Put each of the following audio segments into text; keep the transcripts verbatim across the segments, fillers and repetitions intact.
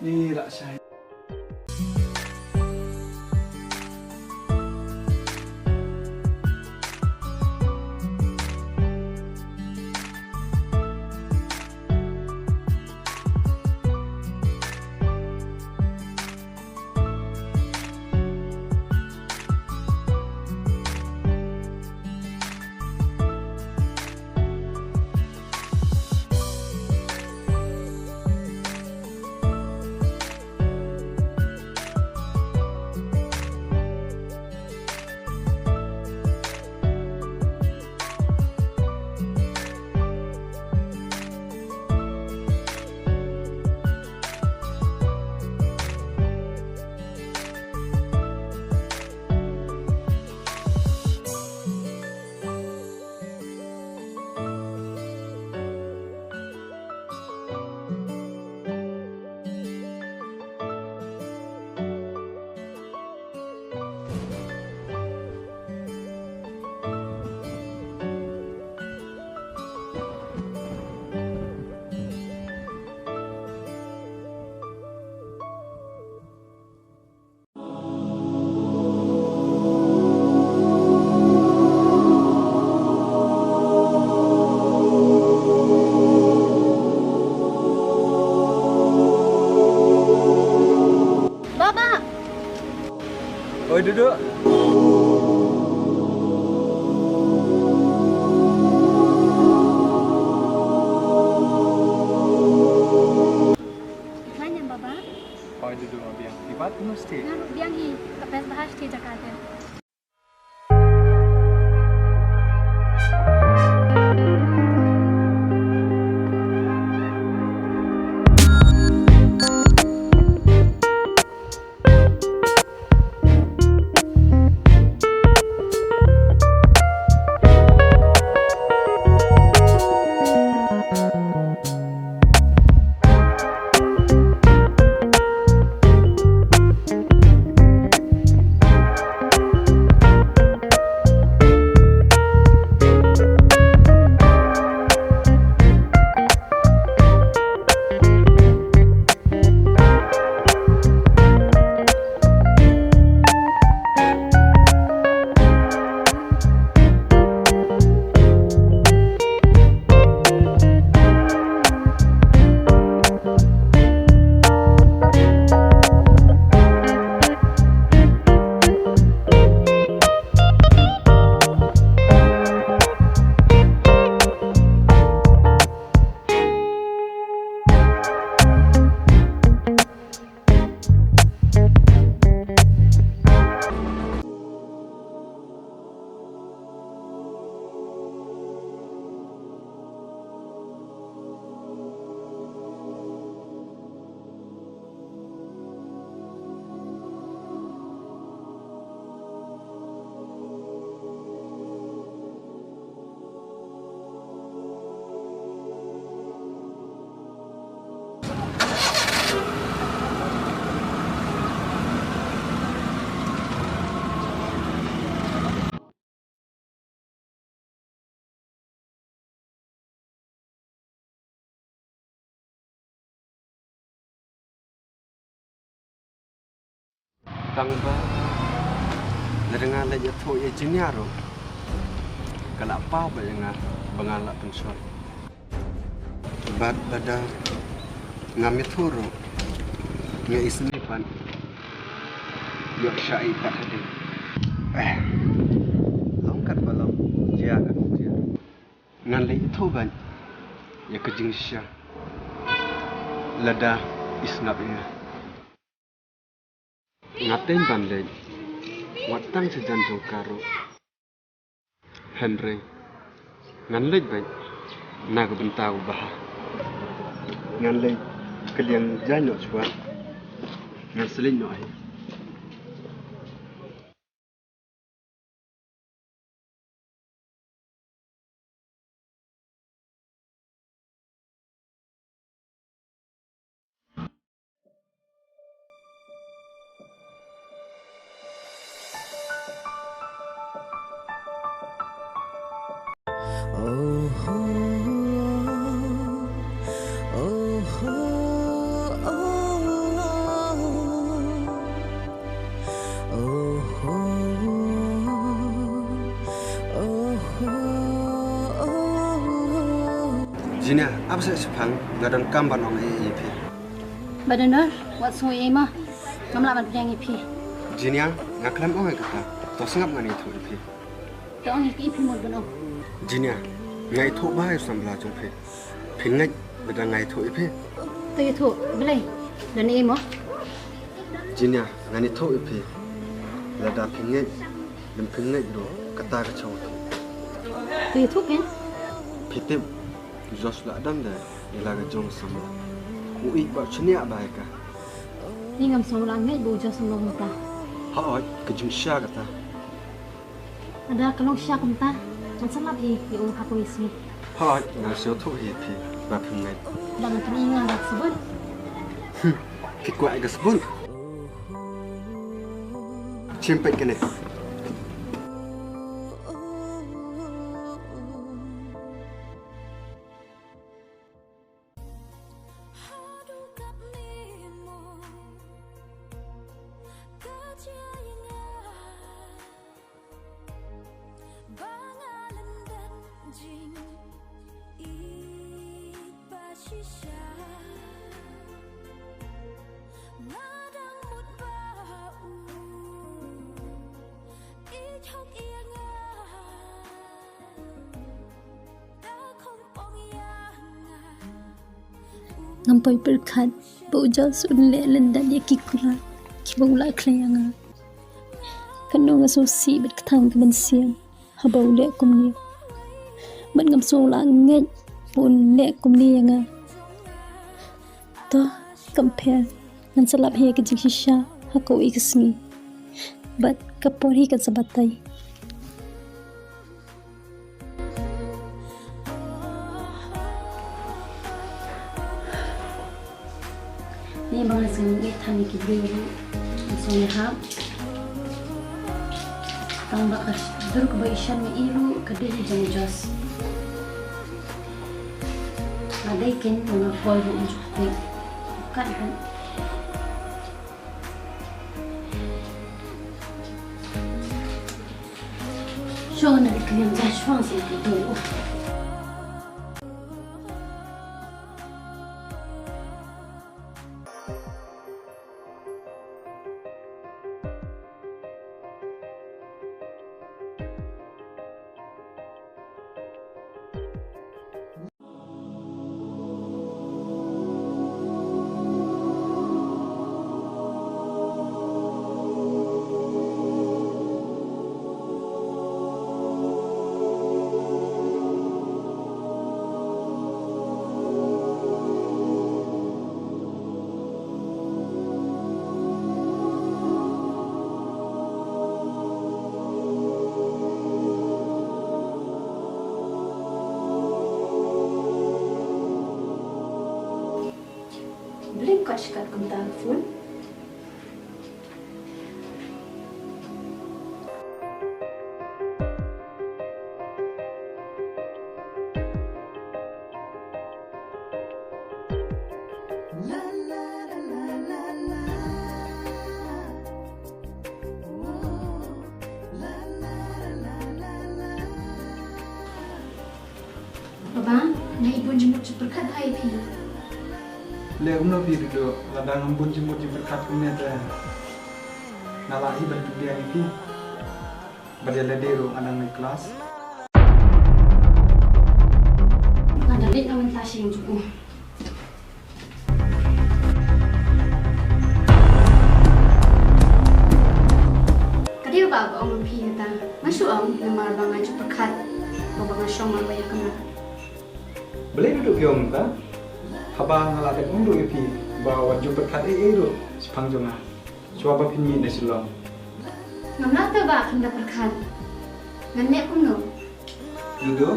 Ni la shai. Baba! Oi, duduk. Ngan ïam, Baba. Oi, duduk ma biang. Ibat kumno sdei? Ngan biang hi, ka best bha sdei jaka te. Tang ba lada nga leit ïathuh ïa Jinia ruh, ka la paw bad ïa nga ba nga la pynshoi. Bad lada ngam ïathuh ruh, nga isynei pat ïoh shah ïa i pat hadien. Eh, long katba long, jia katba jia. Ngan leit ïathuh bad ïa ka jingshisha lada i sngap ïa nga. Nga teng ban leit wat tang sha jan jong ka ruh. Hynrei ngan leit bad na ka bynta kaba bha. Ngan leit ka liang jaiñ noh shuwa. Ngan sa leit noh hi. Jinia, ap seh shiphang, nga donkam ban ong ei ei ïa phi. Ba don, wat sngew ei ei mo. Ngam lah ban pdiang ïa phi. Jinia, nga khlem ong ei kata. To sngap, ngan ïathuh ïa phi. To ong ïa phi, phi mut ban ong. Jinia, nga ithuh bha ïa u samla jong phi. Phin ngeit lada nga ithuh ïa phi. To ïathuh, balei? Don ei mo? Jinia, ngan ithuh ïa phi. Lada phin ngeit, lem phin ngeit ruh, kata ka jong phi. To ïathuh phin. Phi tip, u Josh la dang da ïa la ka jong samla. U ïeit ba u shaniah ba ïa ka. Ni ngam sngew lah ngeit ba u Josh u long kumta. Hooid, ka jingshisha kata. Lada ka long shisha kumta, ngan sa lap hi ïa u ha kawei ka sngi. Hooid, nga sngewthuh hi ïa phi ba phim ngeit. Lada ngan pyni ïa nga da ka sabut. Hmm, phi kwah ïa ka sabut? Shim peit kane. Ngam poi pyrkhat ba u Josh un leh lyndet ïa ki kular kiba u la khlei ïa nga. Kano nga sngewsih bad kthang ka mynsiem haba u leh kumne. Bad ngam sngew lah ngeit ba un leh kumne ïa nga. To, kam pher, ngan sa lap hi ïa ka jingshisha ha kawei ka sngi. Bad ka por hi kan sa batai. Ni ba nga sngewthuh ïa ki briew ruh, nga sngewthuh. Tang ba ka dur kaba ïashem ïa i ruh ka dei jong u Josh. Nga dei ken ba nga poi ruh, nga sngewthuh. Kat kat. Shuwa na ka liang ja shuwa sa ka tu. Balei ka shikatdong ka phone? Baba, nga i bun jingmut jingpyrkhat ha i phi. Leh kumno phi Dudu, lada ngam bun jingmut jingpyrkhat kumne te nga lah hi ban pynbiang ïa phi. Bad ïa lade ruh nga dang leit klas. Nga dang leit, nga mynta sha ïing jong u. Ka dei ba, ba ong phi kata, nga shu ong namar ba nga ju pyrkhat ba, ba nga shong marwei ïa ka. Balei Dudu phi ong kata? Haba nga la dep ong ruh ïa phi ba wat ju pyrkhat ei ei ruh shaphang jong nga. Shuwa ba phin mih na Shillong. Ngam lah te ba phin da pyrkhat. Ngan leh kumno? Dudu,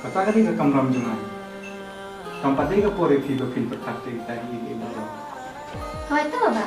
kata ka dei ka kamram jong nga. Kam pat dei ka por ïa phi ba phin pyrkhat ïa kita hi ïa baroh. Hooid to, Baba.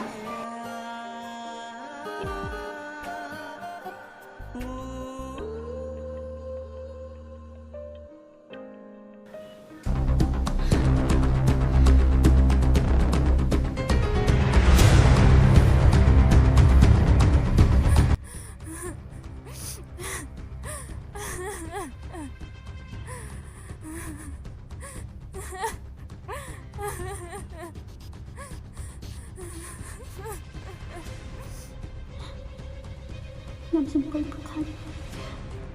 Ngam shym poi pyrkhat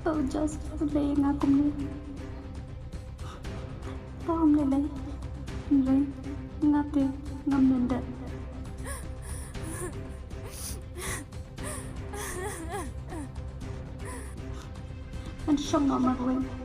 ba u Josh u leh ïa nga kumne. Tang ym lei lei, hynrei nga te ngam nang da. Ngan shong noh marwei.